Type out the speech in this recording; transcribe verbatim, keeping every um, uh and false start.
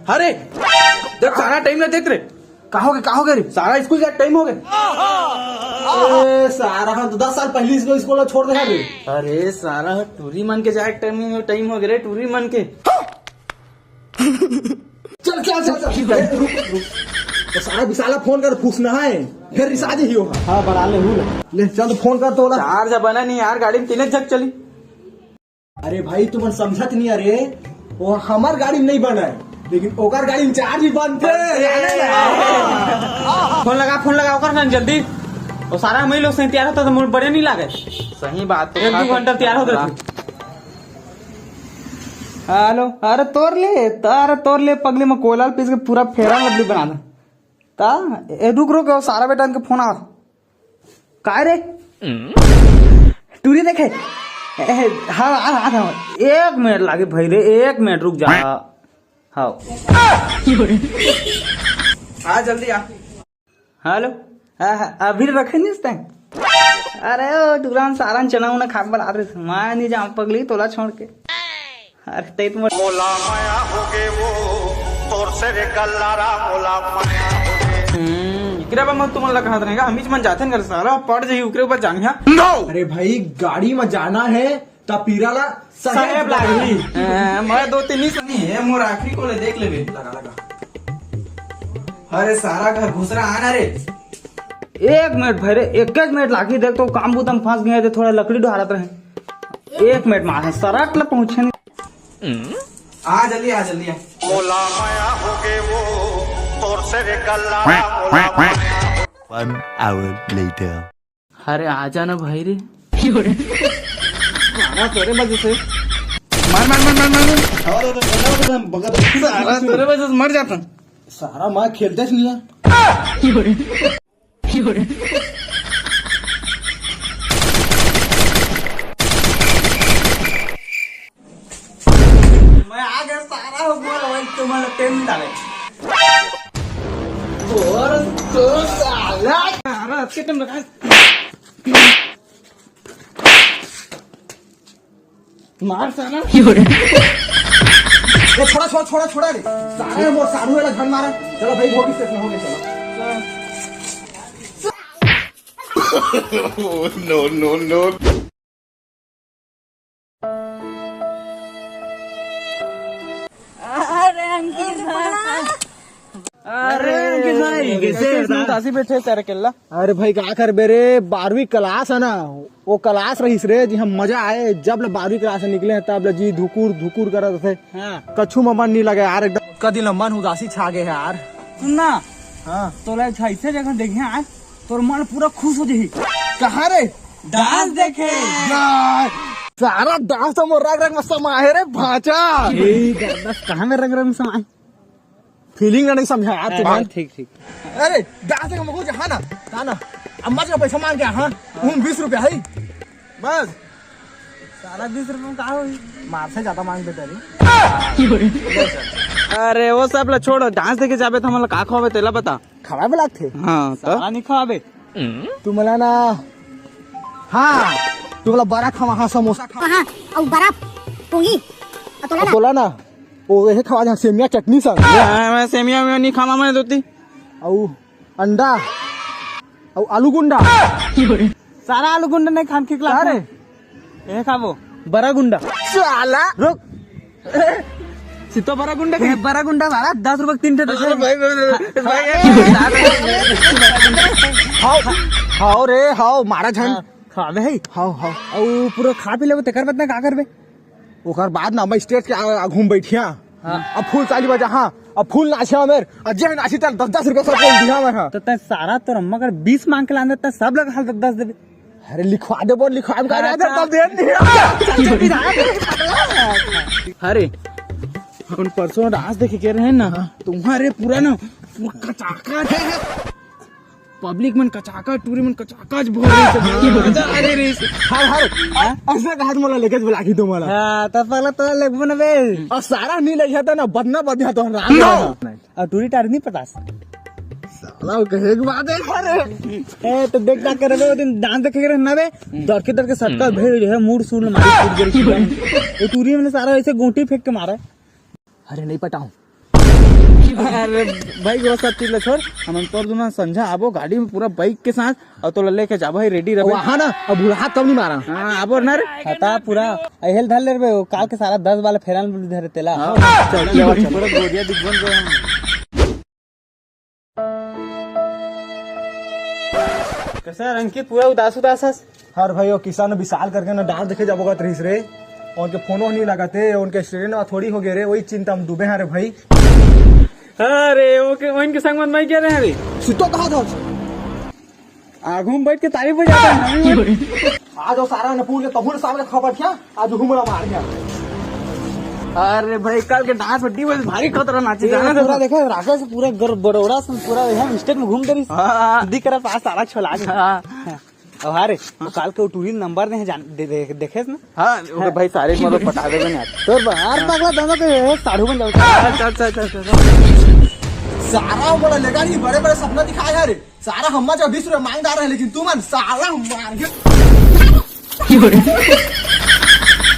अरे, देख, सारा टाइम ना देख रे। का हो गे, का हो गे रे? सारा स्कूल जा टाइम हो गे। ए, सारा, हम तो दस साल पहले इसको स्कूल छोड़ दे रे। अरे सारा, टूरी मन के जाए टाइम, टाइम हो गे रे, टूरी मन के। चल, चल, चल, चल। ए, रुक, रुक। तो सारा विशाला फोन कर पूछना है, फिर रिसाज ही होगा। हाँ, बना ले, हूँ ले। ले, चल, तो फोन कर तो ओला। चार्ज बना नहीं यार, गाड़ी में तीन झक चली। अरे भाई, तुमन समझत नहीं, अरे वो हमार गाड़ी में नहीं बना है, लेकिन ओकर गाड़ी में चार्ज ही बनते। फोन लगा, फोन लगा ओकर संग जल्दी। वो सारा हमही लोग संग तैयार होता तो मोर बड़े नहीं लागे। सही बात तो एक दो घंटा तैयार होता। हेलो, अरे तोर ले, अरे तोर ले पगली में कोयला पीस के पूरा फेरा लवली बना दे। ता, ए, रुक, रुक, वो सारा बेटा इनके फोन आ। काय रे? टूरी देखे? ए, हाँ, हाँ, हाँ, हाँ। एक मिनट लागे भाई रे, एक मिनट रुक जा। हाँ। आ, जल्दी आ। हेलो। हाँ, हाँ, अभी रखे नहीं उसने। अरे, ओ, दुकान सारा चना उना खा के बला रहे। मैं नहीं जाऊँ पगली, तोला छोड़ के। अरे, ते तो मोर मोला माया होगे वो, तोर से रे गल्लारा मोला माया होगे। हम्म, एकरा बा मैं तुमन ला कहत रहेगा, हमीच मन जाथन कर सारा पड़ जाही, ओकरे ऊपर जानिया। अरे भाई, गाड़ी में जाना है, त पीरा ला साहेब लागही। हाँ, मैं दो तीन ही सुनी है, मोर आखिरी को ले देख लेबे। लगा, लगा। अरे, सारा घर घुसरा आना रे। एक मिनट भाई रे, एक, एक मिनट लागी, देख तो काम बुता में फंस गए थे, थोड़ा लकड़ी डोहारत रहे। एक मिनट में सरक ले पहुंचे नहीं। आ जल्दी, आ जल्दी आ। मोला माया होगे वो, तोर से रे गल्ला, मोला माया। One hour later. अरे आजा ना भाई रे। सारा तोरे वजह से। मार, मार, मार, मार, मार। सारा तोरे वजह से मर जाता। सारा मैं खेलते नहीं है। मैं आ गया सारा, बोल भाई, तुम्हारा टेम डाले। और तो साला, सारा अच्छे टेम लगा। मार साला। ए, छोड़ा, छोड़ा, छोड़ा, छोड़ा रे। सारे वो सारू वाला झन मारा। चलो भाई, वो भी सेफ ना हो गया, चलो। No, no, no. अरे अंकित भाई। अरे अंकित भाई, कैसे हो? उदासी बैठे तेरे केला। अरे भाई, का करबे रे, बारहवीं क्लास है ना, वो क्लास रहिस रे जी, हम मजा आए, जब ले बारहवीं क्लास से निकले हैं, तब ले जी धुकुर धुकुर करत रहे। हाँ। कछु में मन नहीं लगे यार, एकदम कदी ना मन उदासी छा गए है यार। सुन ना। हाँ। तोला एक ऐसे जगह देखे आज, तोर मन पूरा खुश हो जाही। कहाँ रे? डांस देखे। यार, सारा डांस तो मोर रग रग में समाए है रे भांचा। ए, बस कहाँ में रग रग में समाए? फीलिंग नहीं समझा यार हाँ, तुम्हारा। ठीक, ठीक। अरे, डांस देखे मगो जहाँ ना, ना, ना। अम्मा जी का पैसा मांग के, हाँ, उन बीस रुपया है। बस। साला बीस रुपया में का होई? मार से ज्यादा मांग देता रे। अरे, वो सब ला छोड़, डांस देखे जाबे तो हमला का खवाबे, तेला बता। खवाबे लागथे? हाँ, तो? साला नहीं खवाबे। तू मला ना, हाँ, तू मला बड़ा खवा, हाँ, समोसा खवा। हाँ, अउ बड़ा पूंगी। अउ तोला ना? तोला ना, वो ये खवा जहाँ सेमिया चटनी संग। हाँ, मैं सेमिया में नहीं खावा मैं दोती। अउ अंडा, अउ आलू गुंडा। सारा आलू गुंडा नहीं खान खिकला। अरे। ये खाबो। बड़ा गुंडा। साला। रुक। सितो बड़ा गुंडा के? बड़ा गुंडा साला, दस रुपया के तीन ठे देथे। अरे भाई, भाई, भाई, भाई। हाव, हाव रे, हाव, मारा झन। हाँ, खाबे है। हाव, हाव। अउ पूरा खा पी लेबो, तेकर बाद ना का करबे? ओकर बाद ना मैं स्टेज के आ-, आगू में बैठिया। हाँ। अब फुल चाली बजा, हाँ। अब फुल नाचिया मेर। अब जे नाची तेला दस दस रुपया सब कोई दिहा मैं, हाँ। तो तैं सारा तोर अम्मा कर बीस मांग के लाने, तैं सब लगा हाल दस दस देबे। अरे लिखवा दे बोल, लिखवा में का अच्छा। दे, तब दे दिया। अरे, अपन परसों डांस देखे के रहे ना, हाँ। तुम्हारे पूरा ना, पूरा कचाका है। पब्लिक मन कचाका, टूरी मन कचाका ज भर रही है। मजा आ गई रे। हर, हर, हाँ? ऐसा कहा मोला लेके बोला कि तुम्हारा। हाँ, तो पहले तो लेगबो ना बे। अउ सारा नहीं ले जाता ना, बदना बदिया तो राम। अउ टूरी टारी नहीं पता। साला वो कहे के बात है, अरे। ए, तो देख ना करे बे, वो दिन डांस देखे के रहे ना बे, डर के डर के सबका भेड़ जो है, मूड सूड मारी, कूद गिर की। ये टूरी में सारा ऐसे गोटी फेंक के मारा। अरे नहीं पटाऊं। अरे भाई, वो सब चीज ला छोड़, हमन परसों संझा आबो गाड़ी में पूरा बाइक के साथ, अउ तोला लेके जाबो, हे रेडी रहे। वहाँ ना, अब भुलहा तब नहीं मारा। हाँ, आबो ना रे। हता पूरा अहेल धर ले रे, वो काल के सारा दस वाला फेरन धरे तेला। हाँ, चल, चल, चल। पूरा गोरिया दिख बन गए हम। कैसा रंग की पूरा उदास उदास हस? हर भाई, वो किसान विशाल करके ना डांस देखे जाबो कहत रहिस रे, उनके फोनो नहीं लगाते, उनके एक्सीडेंट में थोड़ी हो गए रे, वही चिंता में डूबे हैं रे भाई। अरे, ओके, उनके संग मत मैं कह रहे हैं रे। सुतो कहा था? आगू में बैठ के तारीफ हो जाता है, हम ही बैठ- आज वो सारा ने पूछ के तबुल सामने खबर क्या? आज हुमड़ा मार गया। अरे भाई, कल के डांस में टीम भारी खतरा नाची ये जाना पूरा था। देखा, राकेश पूरा गर-, बड़ोड़ा से पूरा यहाँ स्टेट में घूम दे रही। हाँ। दिख रहा पास सारा छोला के। हाँ। अब हाँ रे, वो काल के वो टूरी नंबर दे जान-, दे-, दे-, देखे ना? हाँ, ओके भाई, सारे मतलब पटा देबे ना। तोर बाहर पगला दोनों के साढ़ू बन जाओ। अच्छा, अच्छा, अच्छा, अच्छा। सारा बड़ा लेगा नहीं, बड़े बड़े सपना दिखाए है रे। सारा हम्मा जो बीस रुपए मांगदार है, लेकिन तू मन सारा मार के